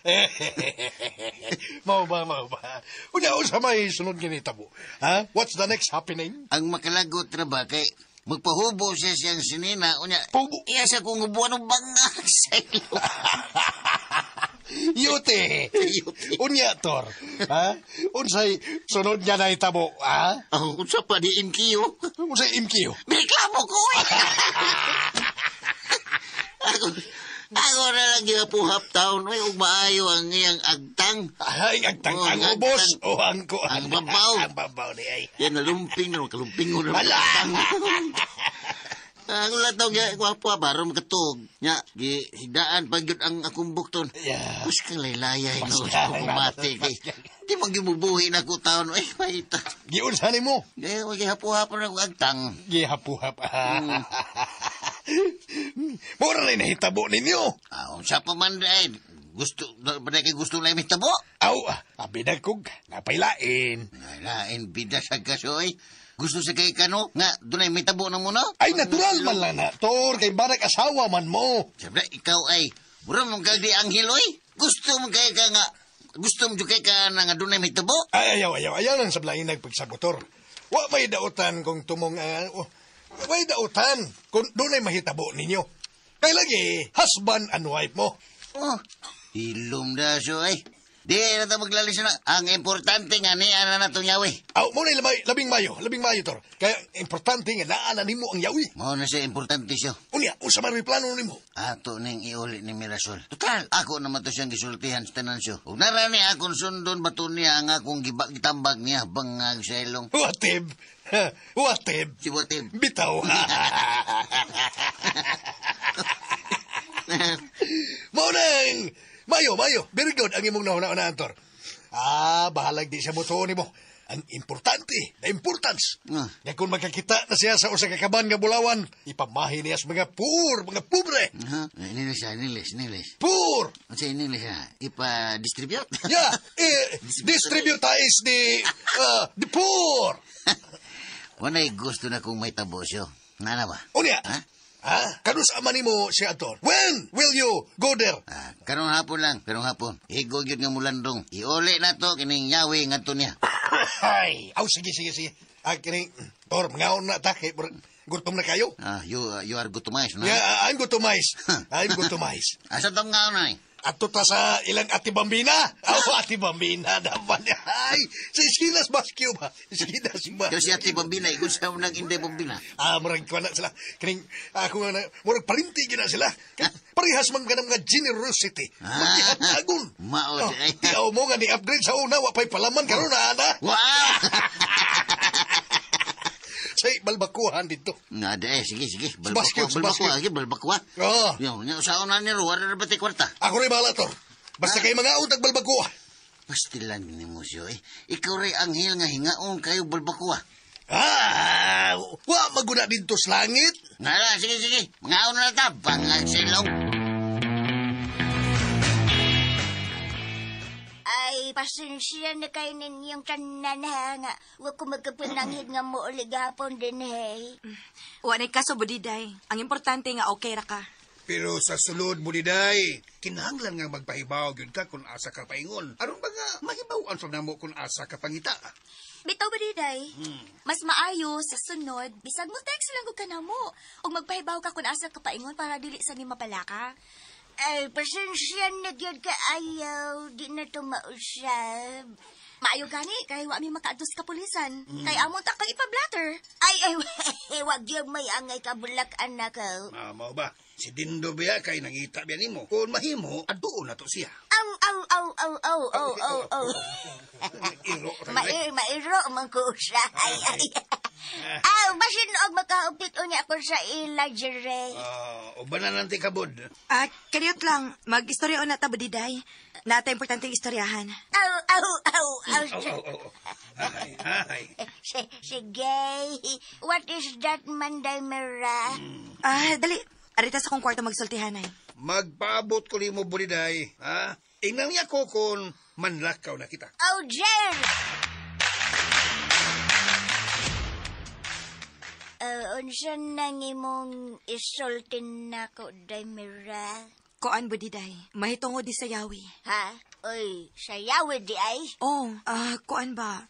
Mao ba, mao ba? Unya, unsa may sunod ganita mo? Ha? What's the next happening? Ang makalagot ra ba kay magpahubo siya siyang sinina. Unya, Pahubo? iya siya kung ubuan ng bangag sa ilo. Yute. Yute. Unya, Tor. Ha? Unsay sunod nga nahitabo, ha? Oh, unsa pa di MQ? Unsay MQ? Reklamo ko eh. Ako na lang gihapuhap taon. Uy, ug maayo ang iyang agtang. Ay, agtang, Oh, ang ang ubos agtang. o ang kuan. Ang babaw. Ang babaw ni ay. Yan, nalumping na. Kalumping ko na. Hala! Ang lataw nga, gwapo, baro makatug. Nya, gihidaan pa gyud ang akong bukton. Yeah. Mas kang laylayay, no? Mas Kung kumate kay. Di man gimubuhi na ko taon. Ay, mahita. Giunsa nimo? Gaya, wag hapo-hapo na akong agtang. Gihapuhap. Mura na nahitabo ninyo. Ah, unsa pa man ay. Gusto, ba kay gusto na mitabo? Aw, abi na kog, napailain. Lain bida sa kaso, ay. Gusto sa kay kano nga dunay mitabo na mo no? Ay, natural man lang na, Tor, kay barang asawa man mo. Siyempre, ikaw ay mura mong kag di anghel oy. Gusto mo kay ka nga gusto mo jud kay ka na nga dunay mitabo? Ay, ayaw, ayaw, ayaw lang sa blain nagpagsabotor. Wa may dautan kung tumong, may dautan kung dunay mahitabo ninyo. Kay lagi, husband and wife mo. Oh, hilom na siya ay. Di na ta maglalis na. Ang importante nga ni ana na itong yawi. Aw, mo na labing mayo, Tor. Kaya importante nga naa na nimo ang yawi. Mao na siya importante siya. Unya, unsa man may plano nimo? Ato ning iuli ni Mirasol. Total, ako naman to siyang gisultihan sa tanan siya. Ug narani akong sundon bato niya ang akong gitambag niya bangag sa ilong. Watib. Watib. Si Watib. Bitaw. Mao nang mayo, mayo. Very good ang imong nahuna-unaan, Tor. Ah, bahalag di siya motuo nimo. Ang importante, the importance. Nga kung magkakita na siya sa usa ka kaban nga bulawan, ipamahi niya sa mga poor, mga pobre. Inilis siya, inilis, inilis. Poor! Unsa inilis siya? Ipa-distribute? Yeah, distributize the poor. Wanay gusto na kong may tabo siya. Nga na ba? Unya, Ha? Ha? Kanus ama nimo siya aton? When will you go there? Ah, karong hapon lang, karong hapon. Higo gyud nga mulandong. Iuli na to kining yawi ngadto niya. Ay, aw sige sige sige. Ah, kining tor mangaon na ta kay gutom na kayo. Ah, you are gutomized, no? Yeah, I'm gutomized. I'm gutomized. Asa tong ngaon ay? Ato ta sa ilang Ate Bambina. Aw, Ate Bambina dapat. Ay, sa Iskinas Basque ba? Iskinas ba? Pero si Ate Bambina, ikon sa unang Inday Bambina. Ah, murag kuha na sila. Kining, ako nga na, murag parinti gyud na sila. Parehas man ganang mga generosity. Ah. Maghihatagon. Mao Oh, siya. tiaw mo nga ni-upgrade sa una, wa pa'y palaman karon na, ana. Wow! Sa balbakuhan dito. Nga eh, sige, sige. Basque, Balbakwa, balbakwa, basque. sige, balbakwa. Oo. Yo, nya usaon na ni Ruwa, na ba kwarta? Ako rin bahala, Tor. Basta kay mga utag balbakwa. Pastilan ni mo siyo, eh. Ikaw rin anghel nga hingaon kayo balbakwa. Ah, wa maguna dito sa langit. Nga na, sige, sige. Mangaon na ta, bangag silong. Ay, Ay, pasensya na kayo ninyong tanan ha nga. Wa ko magkapananghid nga mo uli gahapon din hey. Wa nay kaso, Budiday. Ang importante nga okay ra ka. Pero sa sulod, Budiday, kinahanglan nga magpahibaw gyud ka kung asa ka paingon. Aron ba nga mahibaw-an sa namo kung asa ka pangita? Bitaw ba, Diday? Mas maayo sa sunod, bisag mo text lang gud ka namo. Ug magpahibaw ka kung asa ka paingon para dili sa ni mapalaka. Ay, pasensya na gyud ka ayaw. Di na to mausab. Maayo gani kay wa mi makaadto sa kapulisan. Kay amon ta kang ipablatter. Ay, ay, wag gyud may angay kabulak anak ko. Ah, mao ba? Si Dindo biya kay nangita biya nimo. Kung mahimo, adtuon na to siya. Aw, aw, aw, aw, aw, aw, aw, aw. Iro, tayo. Mairo man ko siya. Ay, ay. Aw, basin og makaupit unya ko sa ila, Jere. Ah, uban na nanti kabod. Ah, kaniyot lang. Mag-istorya na ta, Budiday. Nata importanteng istoryahan. Aw, aw, aw, aw. Aw, aw, aw. Ay, ay. Sige. What is that, Manday Mera? Ah, dali. Arita sa kong kwarto magsultihan ay. Magpaabot ko nimo, Budiday. Ha? Ingnan niya ko kung manlakaw na kita. Oh, Jer! Unsa nang imong isultin nako, Day Mera? Koan, Budiday. Mahitungod di sa yawi. Ha? Oy, sayawi di ay? Oh, koan ba?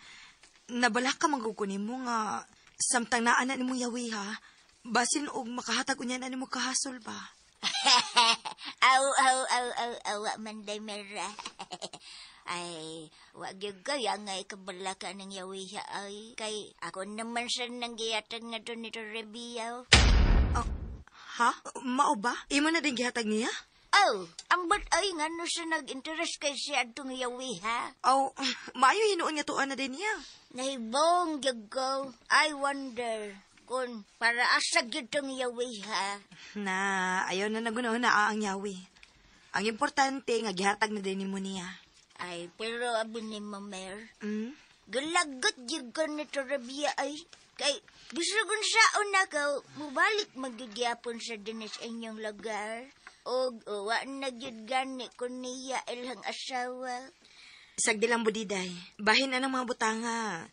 Nabala ka manggugunin mo nga samtang naa na nimo yawi ha. Basin og makahatag unya na nimo kahasol ba? Aw, aw, aw, aw, aw, Manday Mera. Ay, wag gyud kaya nga ikabalaka ng yawiha ay. Kay ako naman sa nanggiyatag nga to nito Rebiyaw. Oh, ha? Mao ba? Imo na din gihatag niya? Oh, ambot ay nga no siya nag-interest kay siya atong yawiha. Oh, maayo hinuon nga tuan na din niya. Nahibong gyud ko. I wonder kung para asa gyud tong yawiha. Na, ayaw na nagunaon na ang yawi. Ang importante nga gihatag na din nimo niya. Ay, pero abi ni mo, Mer. Mm? Galagot gyud ko nito Rabia ay. Kay, bisagon sa una ka, mubalik magigyapon sa dinis inyong lugar. Og, wa na gyud gani ko niya ilang asawa. Sagdi lang, Budiday. Bahin anang mga butanga.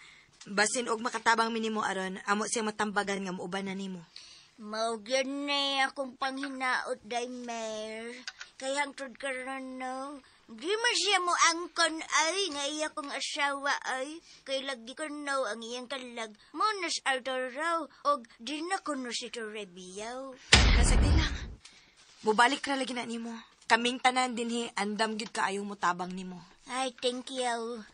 Basin og makatabang minimo aron, amo siya matambagan nga muuban na nimo. Mao gyud ni akong panghinaot, day, Mer. Kay hangtod karon no, di man siya mo angkon ay nga iya kong asawa ay. Kay lagi ko no ang iyang kalag. Mo nas Arturo og di na kuno si Torebiyaw. Nasagdi lang. Mubalik ra lagi na nimo. Kaming tanan dinhi andam gyud kaayo mo tabang nimo. Ay, thank you.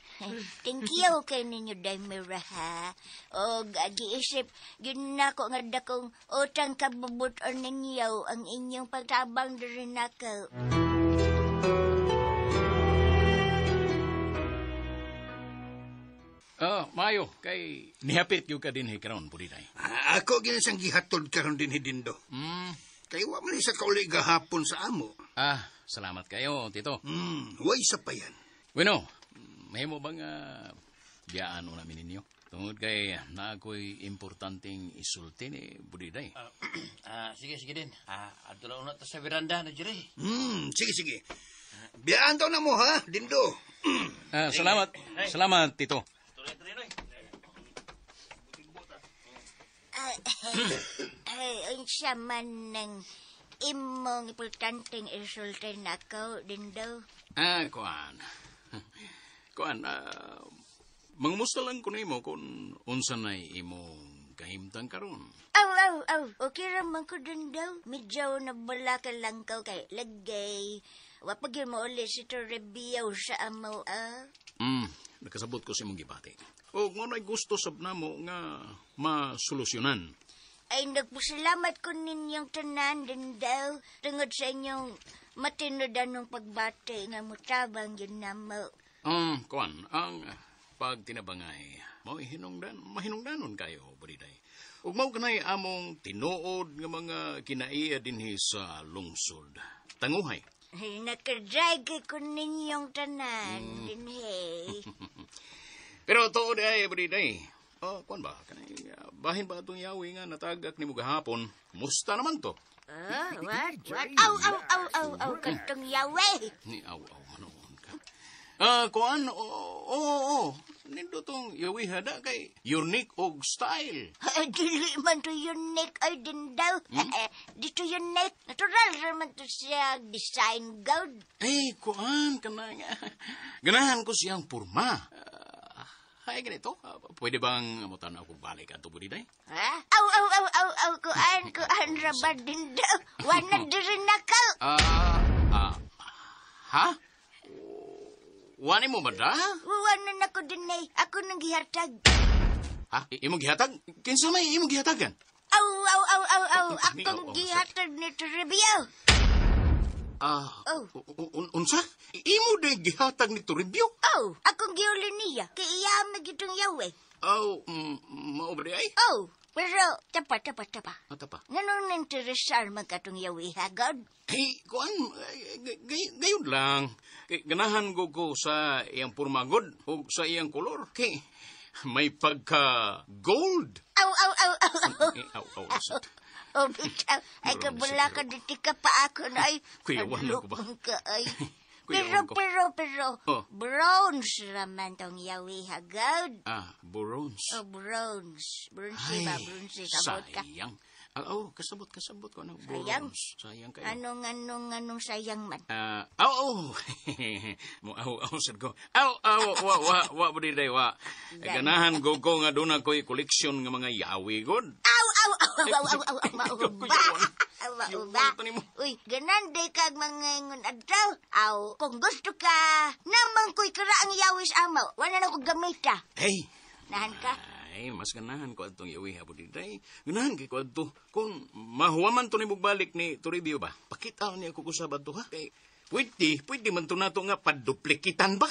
Thank you kay ninyo, Day Mira, ha? Og giisip, yun na ko nga dakong utang kabubuton ninyo ang inyong pagtabang diri nako. Oh, maayo kay nihapit gyud ka dinhi karon, Budiday. Ah, ako gini siyang gihatod karon dinhi, Dindo. Kay wa man sa kauli gahapon sa amo. Ah, salamat kayo, Tito. Way sa pa yan. Bueno, mahimo bang biyaan una mi ninyo? Tungod kay na ako'y importanteng isulti ni Budiday. Sige, sige din. Adto na una ta sa veranda na Jerry. Sige, sige. Biyaan daw na mo, ha, Dindo. Salamat. Salamat, Tito. Ay, unsa man ng imong importanteng isulti nako, Dindo? Ah, kuan. Kuan, mangumusta lang ko nimo kung unsa nay imong kahimtang karon. Aw, aw, aw. Okay ra man ko dun daw. Medyo nabalaka lang ko kay lagay. Wa pa gyud mo uli si Torebiyaw sa amo, ah. Nakasabot ko sa imong gibati. O mo na'y gusto sab namo nga masolusyonan. Ay, nagpasalamat ko ninyong tanan din daw. Tungod sa inyong matinudanong pagbati nga mutabang yun namo. Kuan, ang pagtinabangay, mao hinungdan, mahinungdanon kayo, Budiday. Ug mao kanay among tinuod nga mga kinaiya dinhi sa lungsod. Tanguhay. Ay, nakadray kay ko ninyong tanan dinhi. Pero tuod ay, Budiday. Oh, kuan ba? Kanay, bahin ba itong yawi nga natagak ni mo gahapon? Kumusta naman to? Oh, what? What? Aw, aw, aw, aw, aw, katong yawi. Ni aw, aw, manoon ka. Kuan, oo, oo. Nindo tong yawi hada kay unique og style. Dili man to unique ay din daw. Dito unique. Natural raman to siya design god. Ay, kuan, kanang ganahan ko siyang purma. Ay, ganito. Pwede bang mutan ako balik ato budiday? Ha? Aw, aw, aw, aw, aw, kuan, kuan, raba din daw. Wana diri na ka. Ha? Wani mo ba da? Wana na ko din eh. Ako nang gihatag. Ha? Imong gihatag? Kinsa may imong gihatagan? Aw, aw, aw, aw, aw. Akong gihatag ni Toribio. Oh. Unsa? Imo din gihatag ni Toribio? Oh, akong giuli niya. Kay iya magitong yawe. Oh, mao ba di ay? Oh, pero tapa, tapa, tapa. Tapa. Nganong ninteresar man katong yawe, ha, God? Hey, kuan, gayon lang. Kay ganahan ko sa iyang purmagod o sa iyang kolor. Kay may pagka gold. Aw, aw, aw, aw, aw. Aw, aw, lasat. Oh, bitaw. Ay, kabula ka, diti ka pa ako na ay. Kuyawan ko ba? Ka, ay. Pero, pero, pero, Oh. Bronze raman tong yawi, ha, God? Ah, bronze. Oh, bronze. Bronze ba? Bronze. Sabot ka. Sayang. Oh, kasabot ko. Ano, Sayang? bronze. Sayang kayo. Anong, anong, anong sayang man? Aw, aw. Mo, aw, aw, sad ko. Aw, aw, wa, wa, wa, budiday, wa. Ganahan ko nga doon ako'y koleksyon nga mga yawi, god. Aw, aw, aw, aw, aw, aw, aw, mauba. Aw, mauba. Uy, ganan day kag mga ingon adlaw. Aw, kung gusto ka, namang ko'y kara ang yawi sa amaw. Wala na ko gamita. Hey! Nahan ka? Ay, mas ganahan ko adtong yawi ha, budiday. Ganahan kay ko adto. Kung mahuwaman to ni balik ni Toribio ba, pakita niya ko kusab adto ha. Kay, pwede man to nato nga paduplikitan ba?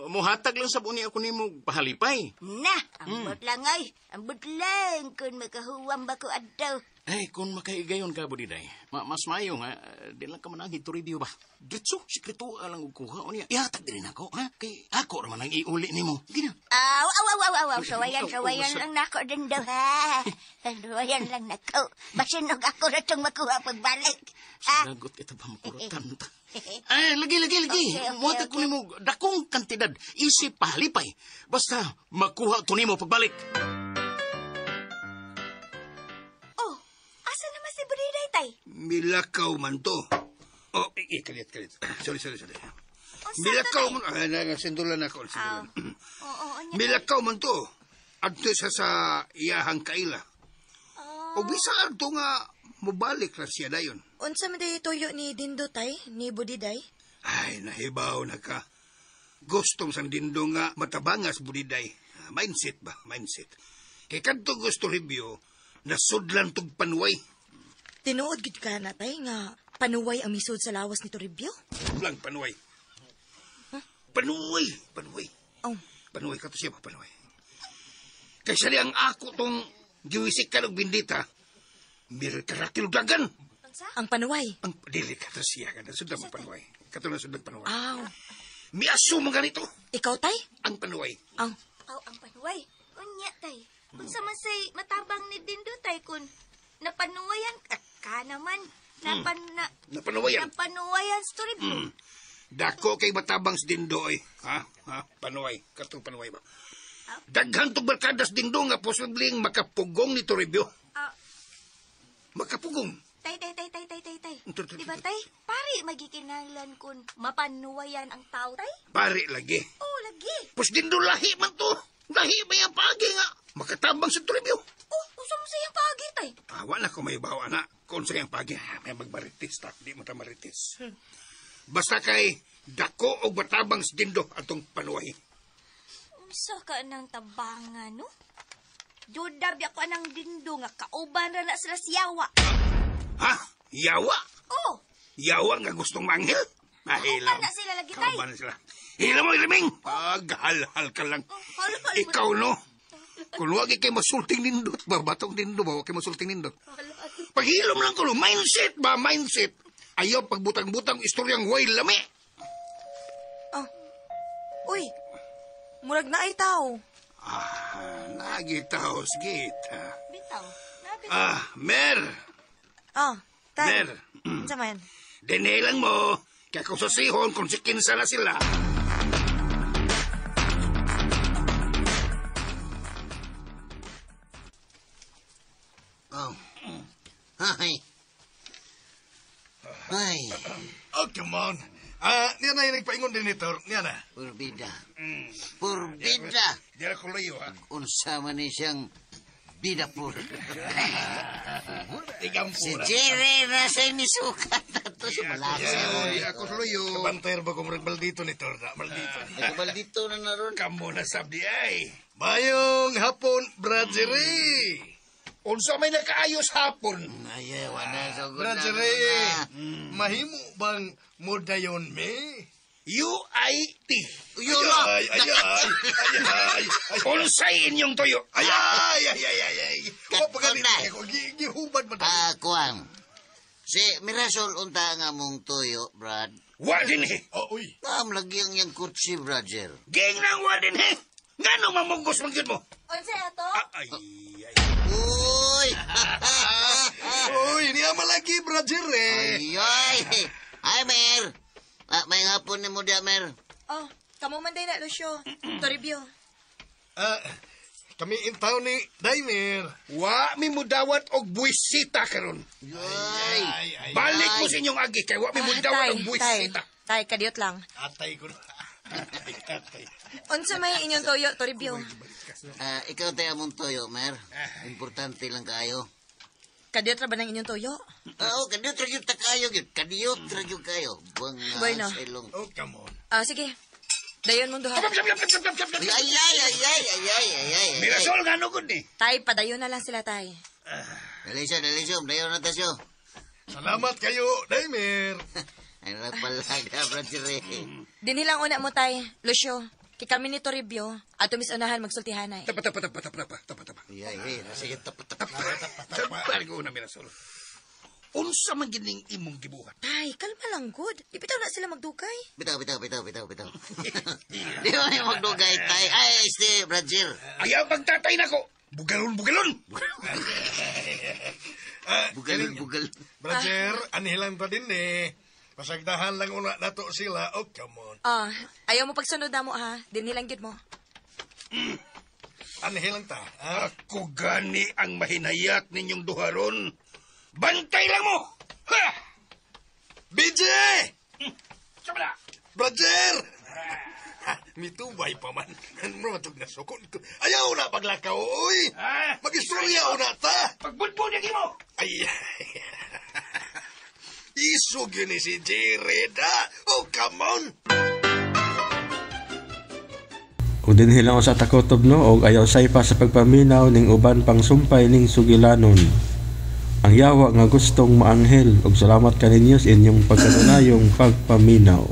Muhatag lang sa buoni ako nimo pahalipay. Na, ambot lang ay. Ambot lang kung makahuwam ba ko adto. Ay, kung makaigayon ka, budiday, mas mayo nga, di lang ka mananghi Toribio ba? Diretso, sikreto lang og kuha. O niya, ihatag din ako, ha? Kay ako raman ang iuli nimo. Gina. Aw, aw, aw, aw, aw, aw. Sawayan, sawayan lang nako din daw, ha? Sawayan lang nako. Basinog ako na itong makuha pagbalik. Ha? Sagot ito ba makuratan ta? Ay, lagi, lagi, lagi. Okay, okay, Muhatag ko nimo dakong kantidad. Isip pahalipay. Basta makuha to nimo pagbalik. Oh, asa naman si Budiday, tay? Milakaw man to. Oh, kalit, kalit. Sorry, sorry, sorry. Unsa Milakaw to, man. Ay, sindulan ako. Sindulan. Oo, oo, nya. Milakaw man to. Adto sa iyahang kaila. Oh. O bisa adto nga mubalik na siya dayon. Unsa man day tuyo ni Dindo tay, ni Budiday? Ay, nahibaw na ka. Gustong sang Dindo nga matabangas Budiday. Mindset ba? Mindset. Kay kadto gusto review, nasudlan tug panuway. Tinuod gid ka na tay nga panuway ang misud sa lawas ni Toribio? Lang panuway. Panuway, panuway. Oh. Panuway ka to siya ba, panuway. Kay siya ang ako tong giwisik ka og bindita. Mirkarakil dagan. Ang panuway. Ang dili ka to siya ka sudlan mo panuway. Kato na sudlan panuway. Aw. Miaso mo ganito. Ikaw tay? Ang panuway. Aw. Aw, ang panuway. Unya, tay. Unsa man say matabang ni Dindo, tay, kun napanuwayan ka naman. Napanuwayan. Napanuwayan sa Toribio. Dako kay matabang si Dindo oy. Ha? Ha? Panuway. Katong panuway ba? Daghan tong barkadas Dindo nga posibleng makapugong ni Toribio. Makapugong. Tay, tay, tay, tay, tay, tay, tay. Ito, ito, Di ba, tay? Pari magikinahanglan kun mapanuwayan ang tao, tay? Pari lagi. Oo, lagi. Pus Dindo lahi man to. Lahi ba yung pagi nga? Makatabang sa Toribio. Oh, unsa mo sayang pagi, tay? Awa na kung may bawa na. Kung sa iyang pagi, may magmaritis ta. Di mo ta maritis. Basta kay dako og matabang si Dindo atong panuway. Unsa ka nang tabangan, no? Duda biya ko anang Dindo nga kauban ra na sila siyawa. Ha? Yawa? Oh, Yawa nga gustong manghil? Mahila. Kauban na sila lagi, tay. Kauban na sila. Hila mo, Iliming! Paghalhal ka lang. Halhal mo. Ikaw, no? Kung huwag kay masulting nindot, ba? Batong dindo ba? Huwag kay masulting nindot. Paghilom lang ko, no? Mindset ba? Mindset. Ayaw pagbutang-butang istoryang way lami. Oh. Uy, murag na ay tao. Ah, nagitaos gita. Bitaw. Nabi. Ah, Mer! Ah, tay. Mer! Unsa man? Dine lang mo. Kaya kung susihon, kung si kinsa na sila. Oh. Ay. Ay, Oh, come on. Ah, niya na yung nagpaingon din ni Tor. Niya na. purbida. Purbida. Di ra ko layo, ha? Unsa man ni siyang bida pur. Tigampo Si na. Jerry na sa nisukat na to sa malasa. Di ako layo. Kabanter ba kung murag maldito ni Tor na? Maldito. Ay, kabaldito na naron. Kamo na sabdi ay. Mayong hapon, Brad Jerry. Unsa may nakaayos hapon? Ay, ay, wala sa Brad Jerry, mahimo bang mudayon me? UIT. Yun na. Ay, ay, ay, ay, ay, ay, Unsay inyong tuyo? ay, ay, ay, ay, ay, ay. Wa pa ganit. Katunay. Ako, gihubad man. Ah, kuang. Si Mirasol unta nga mong tuyo, Brad. Wa din eh. Oh, uy. Naam lagi ang iyang kutsi, Roger. Ging nang wa din eh. Ngano mamugos man gyud mo? Unsa ato? Ah, ay, ay. Uy! Uy, niya malagi, Brad Jerry. Ay, ay! Ay, Mer! Ah, may hapon ni mo diya, Mer. Oh, kamo man day na Lucio. Toribio. Ah, kami in town ni Daimir. Wa mi mudawat og buwisita karon. Ay! Ay, ay, Balik mo sa inyong agi kay wa mi mudawat og Ah, tay, buwisita. tay, kadiyot lang. Atay ko na. Atay, atay. Unsa may inyong toyo, Toribio? Ah, ikaw tayo mong tuyo, Mer. Importante lang kayo. Kadiyot ra ba ng inyong toyo? Oo, kadiyot ra gyud ta kayo gyud. Kadiyot ra gyud kayo. Buang Bueno. sa ilong. Oh, come on. Ah, sige. Dayon mong duha. Ay, ay, ay, ay, ay, ay, ay, ay, ay. Mirasol ngano gud ni? Tay, padayon na lang sila, tay. Dali siya, dali siya. Dayon na ta siya. Salamat kayo, Daimir. Ay, na palaga, Brad Jerry. Dinhi lang una mo, tay. Lucio, kay kami ni Toribio, ato misunahan magsultihanay. Tapa tapa tapa tapa tapa tapa tapa. Ay, ay, ay. Sige, tapa, tapa. Tapa ko na Mirasol. Unsa man gining imong gibuhat? Tay, kalma lang, good. Di bitaw na sila magdugay. Bitaw, bitaw, bitaw, bitaw, bitaw. Di ba yung magdugay tay? Ay, este, Roger. Ayaw pagtatay nako. Bugalon bugalon. Ah, Bugal, bugal. Brother, anihilang ta din eh. Pasagdahan lang una nato sila. Oh, come on. Ah, ayaw mo pagsunod na mo, ha? Dinhi lang gyud mo. Anihilang ta. Ha? Ako gani ang mahinayak ninyong duharon. Bantay lang mo. Ha! BJ! Sama na. Brother! Ha, mitubay pa man. Ano matug na sukon ko. Ayaw na paglakaw, oy! Ah! Mag-istorya una ta! Pagbudbud lagi mo. Ay, Isog yun ni si Jerry da. Oh, come on! Ug dinhi lang sa takotob no og ayaw saypa sa pagpaminaw ning uban pang sumpay ning sugilanon. Ang yawa nga gustong maanghel ug salamat kaninyo sa inyong pagkanunayong pagpaminaw.